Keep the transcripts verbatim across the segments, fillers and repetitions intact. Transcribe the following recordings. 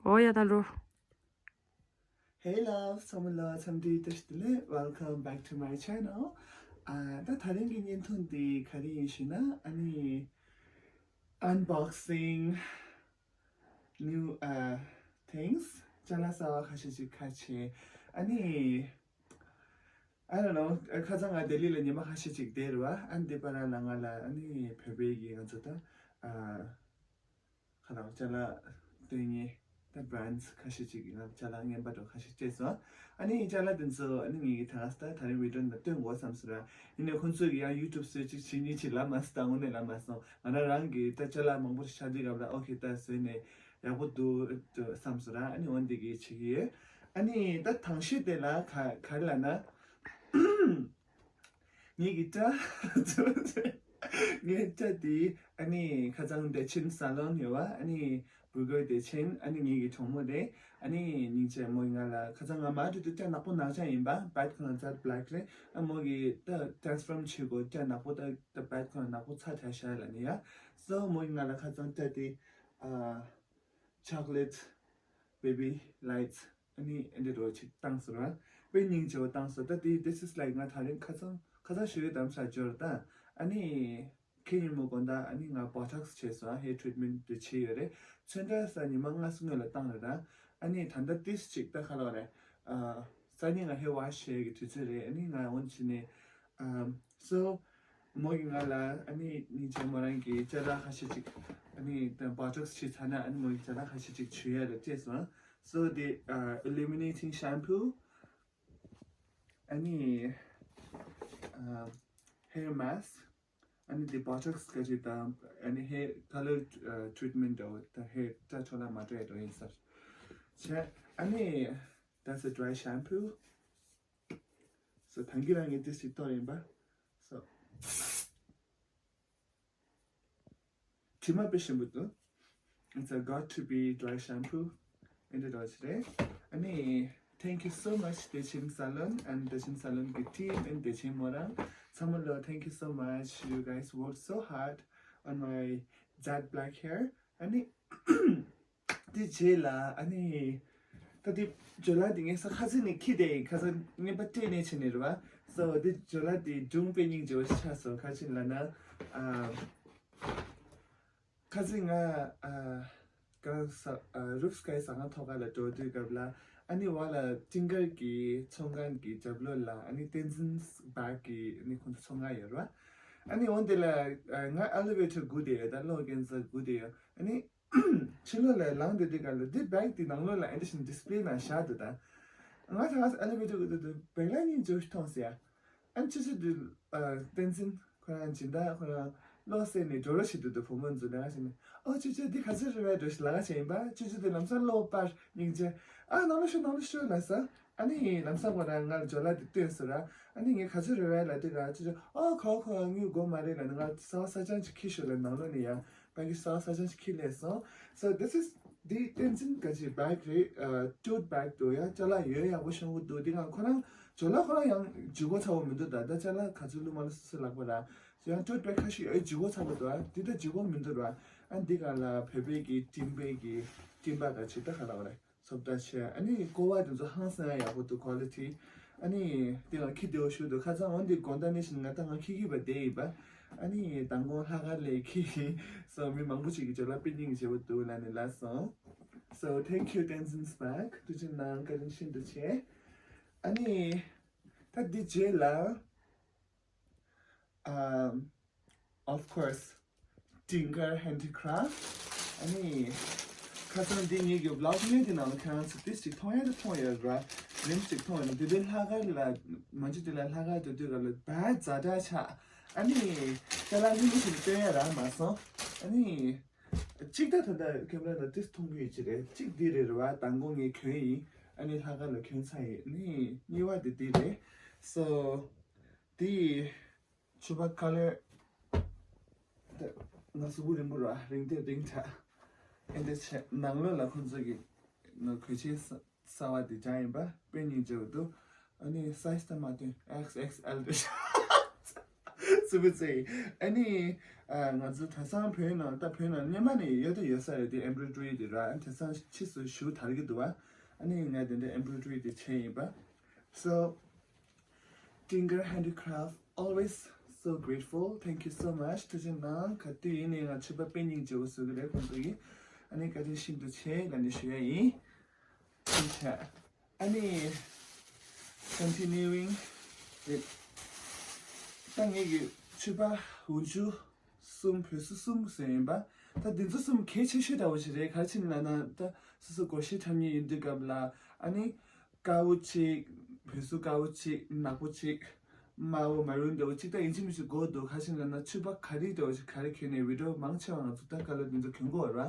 ཨོ་ཡ་ད་འགྲོ། Hey loves, ཚང་མ་ལ་འཚམས་འདྲི་བཀྲ་ཤིས་བདེ་ལེགས། Welcome back to my channel. ཨ་ད་དེ་རིང་གི་བརྙན་ཐུང་འདི་ག་རེ་ཡིན་ཞུས་ན། ཨ་ནི་unboxing new uh things. ཅ་ལག་གསར་བ་ཁ་ཤས་ཅིག་ཁ་ཕྱེ། ཨ་ནི་I don't know. ཁ་སང་ང་ལྡི་ལི་ལ་ཉི་མ་ཁ་ཤས་ཅིག་བསྡད་རེད་བ། ཨ་ནི་འདི་པར་ལ་ང་ལ་ཨ་ནི་བོད་པའི་གི་ང་ཚོ་ད་ཨ་ཁ་ལག་ཅ་ལག་སྟོན་མཁན་ད་brands ཁ་ཤས་ཅིག་གི་ང་ཅ་ལག་རྔན་པ་འདྲ་ཁ་ཤས་སྤྲད་སོང་། ཨ་ནི་ཅ་ལག་དེ་ཚོ་ཨ་ནི་ངེད་ཀྱི་ད་ང་ད་ད་རིང་video ནང་སྟོན་དགོས་བསམ་སོང་ར། ཡིན་ནའི་ཁོང་ཚོས་ཀྱི་ཡང་YouTube གསོལ་ཅིག་བྱེད་ཉིན་ཅིག་ལབ་མ་སོང་། ད་དངོས་གནས་ལབ་མ་སོང་། ང་རང་རང་གི་ད་ཅ་ལག་མང་པོ་ཞིག་ཆགས་དུས་སྐབས་ལ་okay ད་བཟོས་ནས་ཡག་པོ་འདུག་བསམ་སོང་ར། ཨ་ནི་འོན་ཏེ་གི་བྱེད་ཀྱི་ཡོད། ཨ་ནི་ད་དང་ཤོས་དེ་ལ་ག་ག་རེ་ལབ་ན། ངེད་ཀྱི་སྐྲ། ངའི་སྐྲ་དེ་ཨ་ནི་ཁ་སང་བདེ་ཆེན་ས་ལོན་ཡོད་བ། ཨ་ནི་འབུར་རྒོད་བདེ་ཆེན། ཨ་ནི་ངེད་ཀྱི་གྲོགས་མོ་རེད། ཨ་ནི་སྙིང་རྗེ། མོ་ཡིས་ང་ལ་ཁ་སང་ང་མ་འགྲོ་དུས་སྐྲ་ནག་པོ་ནག་ཅག་ཡིན་པ། བད་ཁོ་ན་ཛད་བྷེ་ལེག་རེད། ཨ་མོ་གིས་ད་transform བྱེད་དགོས། སྐྲ་ནག་པོ་ད་ད་བད་ཁོ་ན་ནག་པོ་ཚ་དྲགས་ཤག་ལབ་ནི་ཡ། So མོ་ཡིས་ང་ལ་ཁ་སང་སྐྲ་དེ་ཨ་chocolate baby lights ཨ་ནི་ཨེ་འདྲ་འདྲ་ཅིག་བཏང་སོང་ར། དཔེ་སྙིང་རྗེ་བོ་བཏང་སོང་། ད་དེ་this is like ང་ད་རིང་ཁ་སང་ཁ་སང་ཞོ་ཡོད་དམ་ས་འབྱོར་ད། ཨ་ནི་ཁེ་ཉིན་མོ་དགོང་དག་ཨ་ནི་ང་Botox བྱས་སོང་། hair treatment དེ་བྱས་ཡོད་རེད། ཚོན་ཁྲ་ས་ཉི་མ་ལྔ་སུ་སྔོན་ལ་བཏང་རེད་ད། ཨ་ནི་ད་ལྟ་ཏིས་ཅིག་ད་ཁ་ལོ་རེད། ཨ་སང་ཉིན་ང་hair wash བྱེད་ཀྱི་དུས་ཚོད་རེད། ཨ་ནི་ང་འོན་ཕྱིན་ནས་ཨ་so མོ་གིས་ང་ལ་ཨ་ནི་སྙིང་རྗེ་མོ་རང་གི་ཅ་ལག་ཁ་ཤས་ཅིག་ཨ་ནི་ད་Botox བྱས་ཚར་ན་ཨ་ནི་མོ་གི་ཅ་ལག་ཁ་ཤས་ཅིག་བྱུག་ཡ་རེད་སྤྲད་སོང་། So the uh, illuminating shampoo ཨ་ནི་uh, hair mask ཨ་ནི་the Botox ག་ཅིག་དང་ཨ་ནི་hair color uh, treatment འདྲ་བོ་ད་hair ད་ཆོ་ལ་མ་སྤྲད་འགྲོ་ཡིན་ས་བྱས། ཨ་ནི that's a dry shampoo. So ཐང་གི་རང་གི་ཏིས་ཅིག་གཏོར་ཡིན་པ། So དྲི་མ་དཔེ་ཞིམ་པོ་འདུག It's a got to be dry shampoo. ཨེ་འདྲ་འདྲ་ཞིག་རེད། ཨ་ནི thank you so much Dechin Salon and Dechin Salon གི་team and Dechin མོ་རང་ཚང་མ་ལ་thank you so much. You guys worked so hard on my jet black hair. ཨ་ནི་དེ་རྗེས་ལ་ཨ་ནི་ད་དེ་ཇོ་ལ་དེ་ངས་ས་ཁ་སང་ནས་ཁྱི་དེ་ཁ་སང་ངས་པ་སྤྲད་ནས་བྱས་ནས་རེད་བ། So དེ་ཇོ་ལ་དེ་སྒྲུང་དཔེ་སྙིང་རྗེ་བོ་ཞིག་ཆགས་སོང་། ག་ཅི་ལབ་ན་ཨ་ཁ་སང་ང་ཨ་གང་ས་ཨ་རུབ་སི་ཀའི་ཟ་ཁང་ཐོག་ཁ་ལ་འགྲོ་དུས་སྐབས་ལ་ཨ་ནི་བ་ལ་ཏིང་ཀར་གྱི་ཚོང་ཁང་གི་རྒྱབ་ལོགས་ལ་ཨ་ནི་བསྟན་འཛིན་སྦག་གི་ཨ་ནི་ཁོང་ཚོ་ཚོང་ཁང་ཡོད་རེད་བ། ཨ་ནི་འོན་ཏེ་ལ་ཨ་ང་elevator སྒུག་བསྡད་ཡོད། ད་གློག་རྒྱན་ས་སྒུག་བསྡད་ཡོད། ཨ་ནི་ཕྱི་ལོགས་ལ་ལངས་བསྡད་དུས་སྐབས་ལ་འདི་བེག་འདི་ནང་ལོགས་ལ་ཨེ་འདི་བཞིན་ཌིས་པི་ལེ་ནང་བཞག་འདུག་ད་ང་ད་ང་elevator སྒུག་བསྡད་དུས་བེག་ལ་སྙིང་རྗེ་བོ་ཞིག་མཐོང་ཟེར་ཡ། ཨ་ནི་ཆུ་ཆུ་དུས་བསྟན་འཛིན་ཁོ་རང་སྦྱིན་བདག་ཁོ་རང་གློག་བསད་ནས་འགྲོ་རོགས་བྱེད་འདུག་ད་བུ་མོ་འཛུལ་ནས་ང་བྱས་ནས་ཨོ་ཆུ་ཆུ་འདི་ག་ཚོད་རེད་བས་འགྲོ་ཞིག་ལ་ང་བྱས་ཡིན་པ། ཆུ་ཆུ་དུས་ལམ་སང་གློག་སྤར་སྙིང་རྗེ་ཨ་ནང་ལོགས་ཤོག་ནང་ལོགས་ཤོག་ལབ་ས། ཨ་ནི་ལམ་སང་ཁོ་རང་ང་ལ་ཇོ་ལ་དེ་སྟོན་སོང་ར། ཨ་ནི་ངས་ག་ཚོད་རེད་བས་ལབ་དུས་ང་ཆུ་ཆུ་ཨོ་ཁོ་ཁོ་དངུལ་དགོས་མ་རེད་ལབ་ནས་ང་གསར་བ་གསར་རྐྱང་ཅིག་ཁྱེར་ཤོག་ལབ་ནང་ལོགས་ནས་ཡང་ཕ་གི་གསར་བ་གསར་རྐྱང་ཅིག་ཁྱེར་སླེབས་སོང་། So this is འདི་བསྟན་འཛིན་ག་ཅིག་བེག་རེད། ཨ་tote bag འདུག་ཡ། ཅ་ལག་ཡོད་ཡག་པོ་ཤོང་གི་འདུག་འདི་ག་ཁོ་རང་ཇོ་ལ་ཁོ་རང་ཡང་ལྗིད་ཁོག་ཚ་བོ་མི་འདུག་ད་ད་ཅ་ལག་ག་ཚོད་བླུགས་མ་བླུགས་སོ་སོའི་ལག་པ་ར། ཡང་tote bag ཁ་ཤས་ཡོད་ལྗིད་ཁོག་ཚ་བོ་འདུག་ཨ། འདི་ད་ལྗིད་ཁོག་མི་འདུག་ར། ཨ་འདི་ག་ལ་བོད་པའི་གི་ཊིམ་པའི་གི་ཊིམ་པ་ག་ཅིག་ད་ག་ལ་བ་རེད། སོབ་ད་ཆེ། ཨ་ནི་ཀོ་བ་དེ་ཚོ་ཧང་སང་ཡག་པོ་འདུག quality། ཨ་ནི་དེ་ལ་ཁྱི་དེ་བ་ཞུ་འདུག་ཁ་སང་འོན་ཏེ་དགོང་དག་ནས་བཞིན་ང་ད་ང་ཁྱི་ཁྱི་བ་དེ་ཡིན་པ། ཨ་ནི་མདང་དགོང་ལྷག་དཀར་ལས་ཁྱི་སོ་མི་མང་པོ་ཅིག་གི་ཇོ་ལ་དཔེ་སྙིང་རྗེ་བོ་འདུག་ལབ་ནས་ལབ་སོང་། So thank you བསྟན་འཛིན་སྦག་ཐུགས་རྗེ་གནང་། བཀའ་དྲིན་ཤིན་ཏུ་ཆེ། ཨ་ནི་ད་འདི་རྗེས་ལ་ཨམ། Of course Tinker Handicraft ཨ་ནི་ཁ་སང་འདི་ངེད་ཀྱི་vlog ནས་འདི་ནང་ལ་ཁྱེད་རང་ཚོ་ཏིས་ཅིག་མཐོང་ཡ་དེ་མཐོང་ཡོད་ར། glimpse ཅིག་མཐོང་ཡོད་ན་འདི་དེ་ལྷག་དཀར་ལ་མ་འཇུ་དེ་ལ་ལྷག་དཀར་དུ་དུས་ག་ལ་བད་ཛ་དྲག་ཆགས། ཨ་ནི་ཅ་ལག་ལྷིང་ལྷིང་ཞིག་སྟོན་ཡ་རག་མ་སོང་། ཨ་ནི་གཅིག་ད་ད་ལྟ་ཁེམ་ར་ནང་ཏིས་མཐོང་གི་ཡོད་ཅི་རེད། གཅིག་འདི་རེད་ར་བ། མདང་དགོང་ངས་གྱོན་ཡིན། ཨ་ནི་ལྷག་དཀར་ལ་གྱོན་ཚར་ཡིན། ཨ་ནི་གཉིས་པ་དེ་འདི་རེད། So འདི་ཕྱུ་པ་ཁ་ལོད་ང་གཟུགས་པོ་རིང་པོ་ར་རིང་ཐེབས་རིང་དྲགས། ཨེ་འདྲ་བྱས་ནང་ལོགས་ལ་ཁོང་ཚོ་གི་ནང་གོས་ཆེན་གསར་བ་དེ་སྦྱངས་ཡིན་པ་དཔེ་སྙིང་རྗེ་བོ་འདུག་ཨ་ནི་size ད་མ་སྟོན་ཨེག་སི་ཨེག་སི་ཨེལ་རེད། སུ་བུ་ཚེ། ཨ་ནི་ཨ་ང་ཚོ་དེང་སང་བོད་ནང་ད་བོད་ནང་སྔོན་མ་ནས་ཡོད་དུ་ཡོད་ས་རེད་དེ་embroidery་དེ་ར། ཨ་དེང་སང་ཕྱིས་སུ་ཞུ་དར་གི་འདུག་བ། ཨ་ནི་ང་དེ་འདྲ་embroidery་དེ་བྱས་ཡིན་པ། So Tinger Handicraft, always so grateful, thank you so much. ཐུགས་རྗེ་གནང་། ག་དུས་ཡིན་ནའི་ང་ཕྱུ་པ་དཔེ་སྙིང་རྗེ་བོ་བཟོ་གི་རེད་ཁོང་ཚོ་གིས། ཨ་ནི་བཀའ་དྲིན་ཤིན་ཏུ་ཆེ་ལབ་ནས་ཞུ་ཡ་ཡིན། ཐུགས་རྗེ་ཆེ། ཨ་ནི་continuing with ད་ངེད་ཀྱི་ཕྱུ་པ་འོག་འཇུག་གསུམ་བོད་སོ་གསུམ་ཟེར་ཡིན་པ། ད་འདི་ཚོ་གསུམ་གལ་ཆེ་ཤོས་འདྲ་བོ་ཞིག་རེད། ག་རེ་ཡིན་ལབ་ན་ད་སོ་སོ་སྒོར་གཞས་འཁྲབ་མཁན་ཡིན་དུས་སྐབས་ལ། ཨ་ནི་དཀར་པོ་གཅིག་བོད་སོ་དཀར་པོ་གཅིག་ནག་པོ་གཅིག་དམར་པོ་maroon་འདྲ་བོ་གཅིག་ད་ཡིན་གཅིག་མིན་གཅིག་དགོས་འདུག་ག་རེ་ཡིན་ལབ་ན་ཕྱུ་པ་ག་རེ་འདྲ་བོ་ཞིག་ག་རེ་གྱོན་ནས་video་མང་ཆེ་བ་ང་ཚོ་ད་colour་འདི་ཚོ་གྱོན་གོ་ར། ཨ་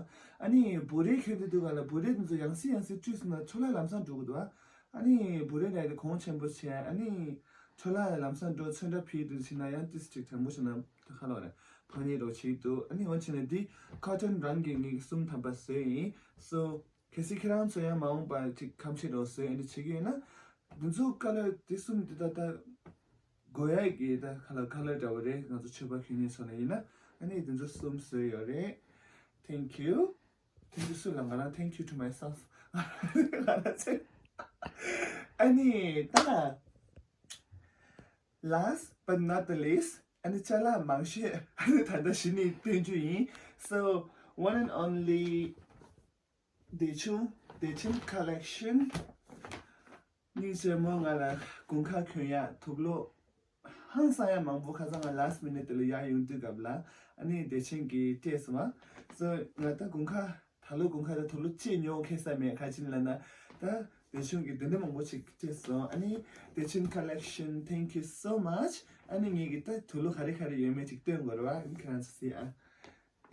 ནི་beret་གྱོན་དུས་སྐབས་ལ་beret་འདི་ཚོ་ཡང་སེ་ཡང་སེ་བཀྲུས་སོང་ན་འཕྲོ་བརླག་ལམ་སང་འགྲོ་གི་འདུག་ཨ་ནི་beret་ལ་གོང་ཆེན་པོ་བྱས། ཨ་ནི་འཕྲོ་བརླག་ལམ་སང་འགྲོ་ཚོན་ཁྲ་ཕྱིས་དུས་ཕྱིན་ན་ཡང་ཏིས་ཅིག་དྲང་པོ་བྱས་ན་ད་ཁ་ལོ་རེད་ཕ་ཉེ་རོ་བྱེད་འདུག་ཨ་ནི་འོན་ཆེ་ན་འདི་cotton་རང་གི་ངེད་ཀྱི་གསུམ་ཐམ་པ་བཟོས་ཡིན། So གལ་སྲིད་ཁྱེད་རང་ཚོ་ཡང་མ་འོངས་པ་ཅིག་ཁམས་ཕྱི་རོ་བཟོས་ཨ་ནི་བྱེད་ཀྱི་ཡོད་ན་འདི་ཚོ་colour་འདི་གསུམ་འདི་ད་ད་དགོས་ཡ་གི་ད་ཁ་ལ་colour་འདྲ་བོ་རེད། ང་ཚོ་ཕྱུ་པ་གྱོན་མཁན་ཚོ་ལ་ཡིན་ན། ཨ་ནི་འདི་ཚོ་གསུམ་བཟོས་ཡོད་རེད། Thank you. Thank you སུ་ལ། ང་རང་thank you to myself. ང་རང་ཚོས། ཨ་ནི་ད་last but not the least ཨ་ནི་ཅ་ལག་མང་ཤོས་ཨ་ནི་ད་ལྟ་གཞི་ནས་སྟོན་རྒྱུ་ཡིན། So one and only བདེ་ཆུང་བདེ་ཆེན་collection། སྙིང་རྗེ་མོ་ང་ལ་དགུན་ཁ་གྱོན་ཡག་དུག་ལོག་ཧང་སང་ཡག་མང་པོ་ཁ་སང་ང་last minute་དེ་ལ་ཡར་ཡོང་དུས་སྐབས་ལ་ཨ་ནི་བདེ་ཆེན་གྱིས་སྤྲད་སོང་བ། So ང་ད་དགུན་ཁ་ད་ལོ་དགུན་ཁ་ད་དུག་ལོག་ཅི་ཉོ་ཁེ་ས་མེད། ག་རེ་ཡིན་ལབ་ན་ད་བདེ་ཆུང་གིས་དེ་འདྲ་མང་པོ་ཞིག་སྤྲད་སོང་། ཨ་ནི་བདེ་ཆུང་collection, thank you so much. ཨ་ནི་ངེད་ཀྱི་ད་དུག་ལོག་ག་རེ་ག་རེ་ཡོད་མེད་ཅིག་སྟོན་དགོས་རེད་བ། ཨ་ནི་ཁྱེད་རང་ཚོ་གཟིགས་ཨ། ཡ།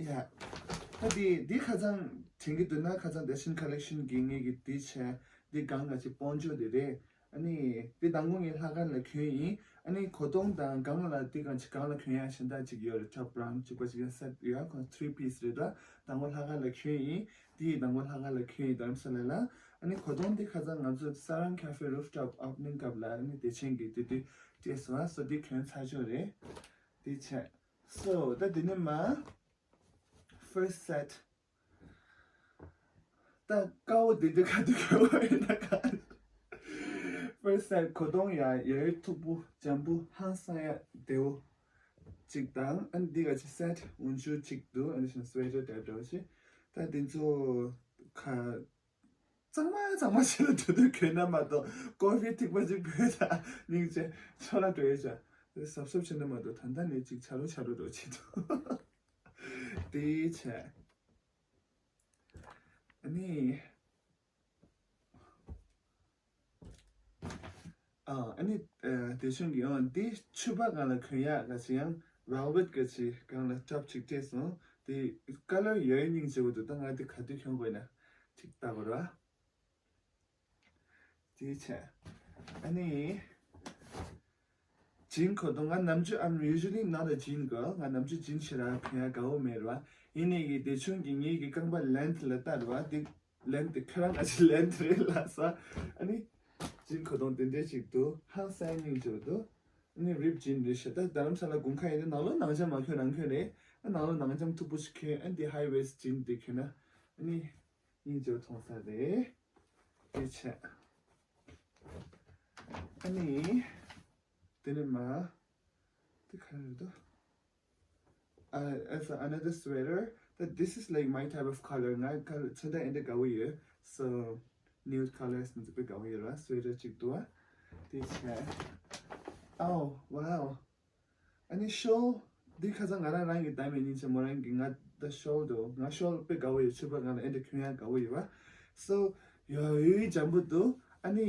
ད་དེ་དེ་ཁ་སང་དྲན་གྱི་འདུག་ན་ཁ་སང་བདེ་ཆེན་collection་གི་ངེད་ཀྱི་དེ་བྱས་དེ་སྒང་ལ་ཅིག་སྤོན་ཆུ་དེ་རེད། ཨ་ནི་དེ་དང་པོ་ངས་ལྷག་དཀར་ལ་གྱོན་ཡིན། ཨ་ནི་གོས་ཐུང་དང་སྒང་ལ་དེ་སྒང་ཅིག་སྒང་ལ་གྱོན་ཡ་གཞན་དག་ཅིག་ཡོད་རེད། top brown་གཅིག་པ་ཅིག་ཡང་set་ཡོད། ཁོང་three piece་རེད་ད། དང་པོ་ལྷག་དཀར་ལ་གྱོན་ཡིན། དེ་ཡི་དང་པོ་ལྷག་དཀར་ལ་གྱོན་ཡིན་རྡ་རམ་ས་ལ་ལ། ཨ་ནི་གོས་ཐུང་དེ་ཁ་སང་ང་ཚོ་Sarang Cafe rooftop opening་སྐབས་ལ་ཨ་ནི་བདེ་ཆེན་གྱིས་དེ་དུས་སྤྲད་སོང་ཨ། so་དེ་གྱོན་ཚར་ཆོག་རེད། དེ་བྱས། So ད་དེ་ནས་མ་first set། ད་དཀར་པོ་དེ་འདྲ་ག་དུས་གྱོན་པ་ཡིན་ན་ག first set་གོས་ཐུང་ཡ་ཡ་ཡོད་མཐུག་པོ་འཇམ་པོ་ཧང་སང་ཡ་བདེ་བོ་གཅིག་དང་། ཨ་ནི་འདི་ག་ཅིག་set་འོག་འཇུག་གཅིག་འདུག་ཨ་ནི་བཞིན་sweater་type་འདྲ་བོ་ཞིག་ད་དེ་ཚོ་ག་གཙང་མ་གཙང་མ་བྱས་ལ་དུས་དུས་གྱོན་ན་མ་གཏོགས་ཀོ་ཧྥི་ཐིགས་པ་ཅིག་བོས་དང་སྙིང་རྗེ་ཆོ་ལ་འགྲོ་ཡས་ཅག་གཟབ་གཟབ་བྱས་ན་མ་གཏོགས་ད་ལྟ་ནས་ཅིག་ཆ་ལོ་ཆ་ལོ་འགྲོ་བྱེད་དུ། དེ་བྱས། ཨ་ནི། ཨ་ཨ་ནི་ཨ་དེ་ཆུང་གི་ཨང་དེ་ཕྱུ་པ་སྒང་ལ་གྱོན་ཡག་ག་ཅི་ཡང་velvet་ག་ཅི་སྒང་ལ་ཊོབ་ཅིག་སྤྲད་སོང་། དེ་ཀ་ལར་ཡོད་སྙིང་རྗེ་བོ་འདུག་ད་ང་དེ་ག་དུས་གྱོན་དགོས་ན་ཅིག་ལྟ་དགོས་ར། དེ་བྱས། ཨ་ནི། jean་གོས་ཐུང་ང་ནམ་རྒྱུན་I'm usually not a jean girl. ང་ནམ་རྒྱུན་jean་ཞེ་དྲག་གྱོན་ཡག་དགའ་བོ་མེད་ར། ཡིན་ནའི་གི་དེ་ཆུང་གི་ངེད་ཀྱི་རྐང་པ་length་ལ་ལྟ་ར་བ་དེ། length་དེ་ཁྱོད་རང་ཨ་ཅེ་length་རེད་ལ་ས། ཨ་ནི་jean་གོས་ཐུང་དེ་འདྲས་ཅིག་འདུག་ཧང་སང་སྙིང་རྗེ་བོ་འདུག་ཨ་ནི་ripped jean་རེད་ཤག་ད་རྡ་རམ་ས་ལ་དགུན་ཁ་ཡིན་ན་ནང་ལོགས་ནང་འཇམ་མ་གྱོན་ནང་གྱོན་རེད། ཨ་ནང་ལོགས་ནང་འཇམ་མཐུག་པོ་ཞིག་གྱོན། ཨ་འདི་high waist jean་འདི་གྱོན་ན་ཨ་ནི་སྙིང་རྗེ་བོ་མཐོང་ས་རེད། དེ་བྱས། ཨ་ནི། དེ་ནས་མ། དེ་ག་རེ་རེད་དོ། Uh, as a- another sweater, that this is like my type of color. ང་ཁ་ཚོན་ད་ཨེ་འདྲ་དགའ་བོ་ཡོད། So nude colors་ནི་དཔེ་དགའ་བོ་ཡོད་ར། སུ་ཝེ་ཊར་གཅིག་འདུག་ཨ། དེ་བྱས། Oh wow. ཨ་ནི་ཤོལ། འདི་ཁ་སང་ང་རང་རང་གི་བདམས་པའི་སྙིང་རྗེ་མོ་རང་གི་ང་ད་ཤོལ་འདུག་ང་ཤོལ་དཔེ་དགའ་བོ་ཡོད། ཕྱུ་པ་སྒང་ལ་ཨེ་འདྲ་གྱོན་ཡག་དགའ་བོ་ཡོད་པ། So ཡོད་ཡོད་འཇམ་པོ་འདུག་ཨ་ནི་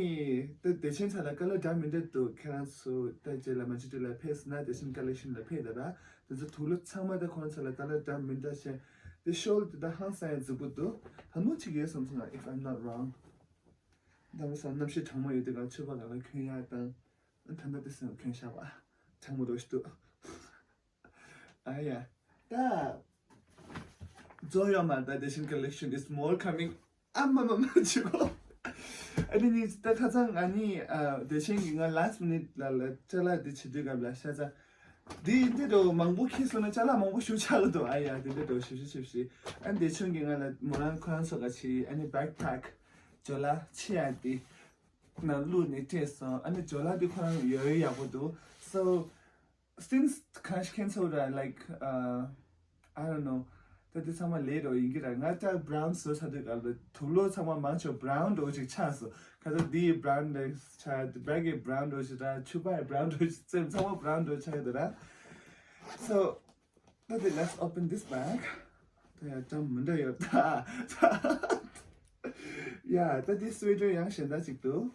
ད་བདེ་ཆེན་ཚ་ལ་ཀ་ལར་འདྲ་མི་འདྲ་འདུག་ཁྱེད་རང་ཚོ་ད་རྗེས་ལ་མ་ཅི་ཏུ་ལ་ཕེབས་ན་བདེ་ཆེན་collection་ལ་ཕེབས་ད་ར། དེ་ཚོ་དུག་ལོག་ཚང་མ་ད་ཁོང་ཚོ་ལ་ཀ་ལར་འདྲ་མི་འདྲ་བྱས། དེ་ཤོལ་དེ་ད་ཧང་སང་ཡག་རྫིག་པོ་འདུག་ད་ནུ་གཅིག་ཡོད་བསམ་སོང་ང་if I'm not wrong། ད་མི་སང་གནམ་གཤིས་གྲང་མོ་ཡོད་དུས་ག་ཕྱུ་པ་སྒང་ལ་གྱོན་ཡག་དང་། ད་ལྟ་དེ་སེམས་གྱོན་ཤག་པ། གྲང་མོ་རོ་ཞིག་འདུག་ཨ་ཡ། ད། རྫོགས་ཡོད་མ་རེད་ད་བདེ་ཆེན་collection is more coming། ཨ་མ་མ་མ་ཅི་གོ་ཨ་ནི་ནི་ད་ཁ་སང་ང་ནི་ཨ་བདེ་ཆེན་གྱི་ང་last minute་ལ་ལ་ཅ་ལག་འདི་བྱེད་དུས་སྐབས་ལ་ཤ་ཚ། འདི་འདི་འདྲ་མང་པོ་ཁྱེར་སོང་ན་ཅ་ལག་མང་པོ་ཞུ་ཆགས་འདུག་ཨ་ཡ། འདི་འདྲ་འདྲ་ཞིབ་ཞིབ་ཞིབ་ཞིབ། ཨ་འདི་ཆུང་གི་ང་ལ་མོ་རང་ཁོ་རང་ཚོ་ག་ཆི་ཨ་ནི་backpack ཇོ་ལ་ཆེ་ཡ་དེ་ནང་བླུགས་ནས་སྤྲད་སོང་། ཨ་ནི་ཇོ་ལ་དེ་ཁོ་རང་ཡོད་ཡག་པོ་འདུག so since གང་ཞིག་ཁྱེད་ཚོ་ར་like uh, I don't know ད་དེ་ཚང་མ་ལས་རོ་ཡིན་གྱི་ར། ང་ཅག་brown བཟོ་ཚར་དུས་ག་ལ་དུག་ལོག་ཚང་མ་མང་ཆེ་brown འདྲ་བོ་ཞིག་ཆགས་སོང་། ཁ་ཚ་འདི་brown འདྲ་ཆགས། འདི་bag གི་brown འདྲ་བོ་ཞིག་ར། ཕྱུ་པ་ཡི་brown འདྲ་བོ་ཞིག་རྩེམ་ཚང་མ་brown འདྲ་བོ་ཆགས་ཡོད་ར། So ད་དེ་let's open this bag. ད་ཡ་ཅམ་མི་འདྲ་ཡོད་ད། ཡ་ད་དེ་sweater ཡང་གཞན་དག་ཅིག་འདུག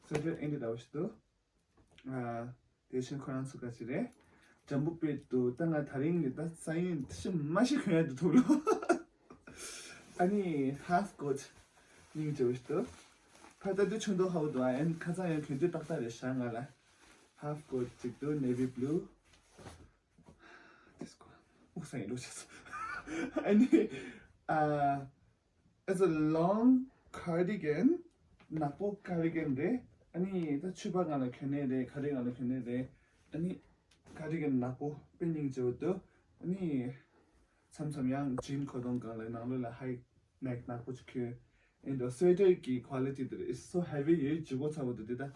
sweater ཨེ་འདྲ་འདྲ་བོ་ཞིག་འདུག་ཨ། དེ་བཞིན་ཁོ་རང་ཚོ་ག་ཅི་རེད། འཇམ་པོ་དཔེ་འདུག་ད་ང་ད་རིང་གི་ད་ས་ཡིན་ཤི་མ་ཤི་གོན་ཡ་འདུག་ཐུག་ལོ། ཨ་ནི་half coat སྙིང་རྗེ་བོ་ཞིག་འདུག་ཕ་ད་དུ་ཆུང་དུ་ཧ་བོ་འདུག་ཨ་ཡན་ཁ་ཚང་ཡང་གོན་དུས་ཏག་ཏག་རེད་ཤག་ང་ལ། half coat ཅིག་འདུག navy blue this one དབུགས་སང་ཡིན་འགྲོ་ཆེ་སོ། ཨ་ནི་ཨ། It's a long cardigan. ནག་པོ་cardigan རེད། ཨ་ནི་ད་ཕྱུ་པ་སྒང་ལ་གྱོན་ནི་རེད། cardigan སྒང་ལ་གྱོན་ནི་རེད། ཨ་ནི་cardigan ནག་པོ་དཔེ་སྙིང་རྗེ་བོ་འདུག་ཨ་ནི་མཚམས་མཚམས་ཡང་jean ཁོ་གདོང་སྒང་ལ་ནང་ལོགས་ལ་high neck ནག་པོ་ཅིག་གྱོན། ཨེ་འདུག sweater གི་quality དེ་རེད། It's so heavy ཡོད་ལྗིད་པོ་ཚ་བོ་འདུག་དེ་ད་དེ་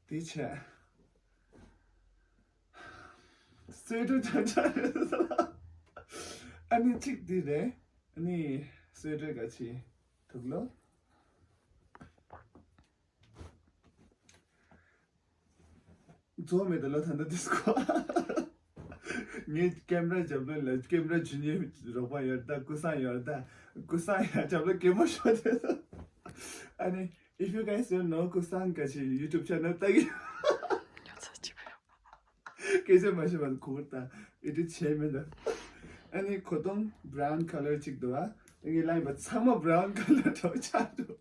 བྱས། སུའེ་ཊར་ཆ་ཆ་རེད། ཨ་ནི་གཅིག་འདི་རེད། ཨ་ནི་སུའེ་ཊར་ག་ཆི་ཐུག་ལོ། རྫོགས་མེད་ད་ལོ་ད་ལྟ་དུས་སྐོར། ངས་ཀེམ་ར་རྒྱབ་ལོ་ལ་ཀེམ་ར་ཇུ་ནི་ཡར་རོགས་པ་ཡོད་ད། ཀུ་སང་ཡོད་ད། ཀུ་སང་ཡར་རྒྱབ་ལོ་ཀེམ་མོ་ཤོར་དེ། ཨ་ནི་if you guys don't know ཀུ་སང་ག་ཆི་YouTube channel ལྟ་གི། སྐད་ཆ་མ་བཤད་པར་གུར་དང་ཨེ་ཌིཊ་བྱས་མེད་ད། ཨ་ནི་གོས་ཐུང་brown colour གཅིག་འདུག་ཨ། ངའི་ལ་ཡིན་པ་ཚང་མ་brown colour འདྲ་ཆགས་འདུག་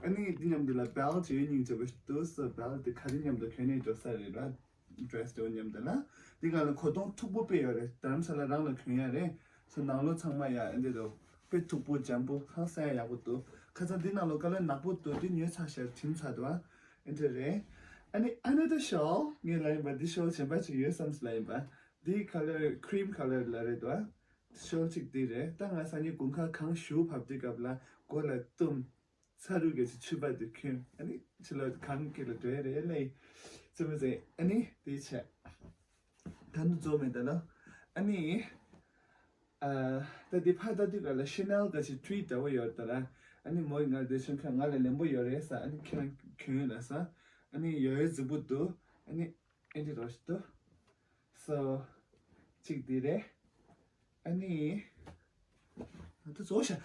ཨ་ནི་འདི་མཉམ་དུ་ལ་belt ཡོད་སྙིང་རྗེ་པོ་འདུག so belt དེ་ག་རེ་མཉམ་དུ་གྱོན་ནས་འགྲོ་ས་རེད་ལ། dress དེ་མཉམ་དུ་ལ། འདི་ག་ལ་གོས་ཐུང་མཐུག་པོ་དཔེ་ཡོད་རེད། རྡ་རམ་ས་ལ་རང་ལ་གྱོན་ཡ་རེད། so ནང་ལོགས་ཚང་མ་ཡ་ཨ་འདི་འདུག་དཔེ་མཐུག་པོ་འཇམ་པོ་ཧང་སང་ཡག་པོ་འདུག་ཁ་སང་འདི་ནང་ལོགས་ཀ་ལ་ནག་པོ་འདུག་འདི་ཉོས་ཚར་ཤག་གྲིམ་ཚར་འདུག་ཨ། ཨེ་འདྲ་རེད། ཨ་ནི་another shawl ངས་ལ་ཡིན་པ་འདི་shawl གཞན་པ་ཅིག་ཡོད་བསམ་སོང་ལ་ཡིན་པ། འདི་colour cream colour ལ་རེད་འདུག་ཨ། shawl ཅིག་འདི་རེད། ད་ང་སང་ཉིན་དགུན་ཁ་གངས་ཞུ་བབས་དུས་སྐབས་ལ་མགོ་ལ་བཏུམ། ཚ་རུག་གི་ཕྱུ་པ་འདི་གྱོན། ཨ་ནི་ཕྱི་ལ་གངས་དཀྱིལ་ལ་འགྲོ་ཡ་རེད་ལེ། ཙི་མི་ཙི་ཨ་ནི་འདི་བྱས། ད་ནི་རྫོགས་མེད་ད་ལོ། ཨ་ནི། ཨ། ད་འདི་ཕར་ལྟ་དུས་ག་ལ་ཤེ་ནལ་ག་ཞིག་ཊི་འདྲ་བོ་ཡོད་ད་ར། ཨ་ནི་མོ་ཡིས་ང་འདི་ཤོན་ཁ་ང་ལ་ལེན་པོ་ཡོད་རེད་ས། ཨ་ནི་ཁྱེད་རང་གྱོན་ཡོད་ལ་ས། ཨ་ནི་ཡོད་ཡོད་རྫིག་པོ་འདུག་ཨ་ནི་ཨེ་འདྲ་རོ་ཞིག་འདུག་སོ། གཅིག་འདི་རེད། ཨ་ནི། ང་ད་རྫོགས་ཤག་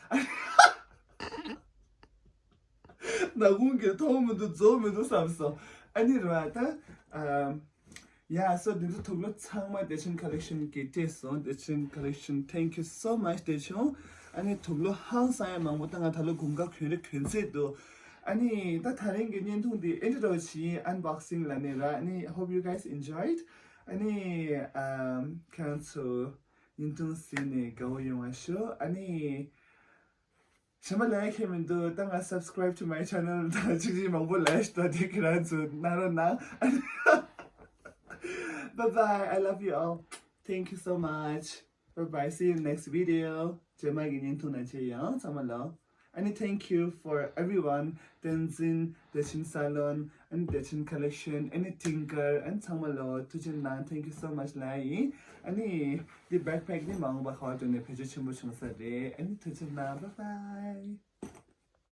ནག་ཁུང་གི་མཐོང་མི་འདུག་རྫོགས་མི་འདུག་བསམ་སོང་། ཨ་ནི་རེད་བ་ད། ཨམ། ཡ་སོ་འདི་ཚོ་དུག་ལོག་ཚང་མ་བདེ་ཆེན་ཁ་ལེག་ཤན་གྱིས་སྤྲད་སོང་། བདེ་ཆེན་ཁ་ལེག་ཤན། Thank you so much བདེ་ཆུང་། ཨ་ནི་དུག་ལོག་ཧང་སང་ཡ་མང་པོ་ད་ང་ད་ལོ་དགུན་ཁ་གྱོན་རེ་གྱོན་ཚད་འདུག་ཨ་ནི་ད་ད་རིང་གི་བརྙན་ཐུང་འདི་ཨེ་འདྲ་རོ་ཞིག་ཡིན། unboxing ལ་ནི་ར། ཨ་ནི་hope you guys enjoyed. ཨ་ནི་ཨམ་ཁྱེད་རང་ཚོ་བརྙན་ཐུང་གཟིགས་ནས་དགའ་བོ་ཡོང་བ་ཤོག་ཨ་ནི། གཞན་པ་ལས་ཁྱད་མི་འདུག་ད་ང་subscribe to my channel དང་ཅིག་ཅིག་མང་པོ་ལས་ཤི་ད་དེ་ཁྱེད་རང་ཚོ་གནང་རོགས་གནང་། Bye bye, I love you all. Thank you so much. Bye bye, see you next video. རྗེས་མ་གི་བརྙན་ཐུང་ནང་མཇལ་ཡོང་ཚང་མ་ལ། ཨ་ནི་thank you for everyone. བསྟན་འཛིན། བདེ་ཆེན་སཱ་ལོན། ཨ་ནི་བདེ་ཆེན་ཁ་ལེག་ཤན། ཨ་ནི་ཊིང་ཀར། ཨ་ནི་ཚང་མ་ལ་ཐུགས་རྗེ་གནང་། Thank you so much ལ་ཡིན། ཨ་ནི་འདི་backpack འདི་མ་འོངས་པ་ག་བ་འགྲོ་ནས་བེད་སྤྱོད་ཆེན་པོ་བྱུང་ས་རེད། ཨ་ནི་ཐུགས་རྗེ་གནང་། Bye bye.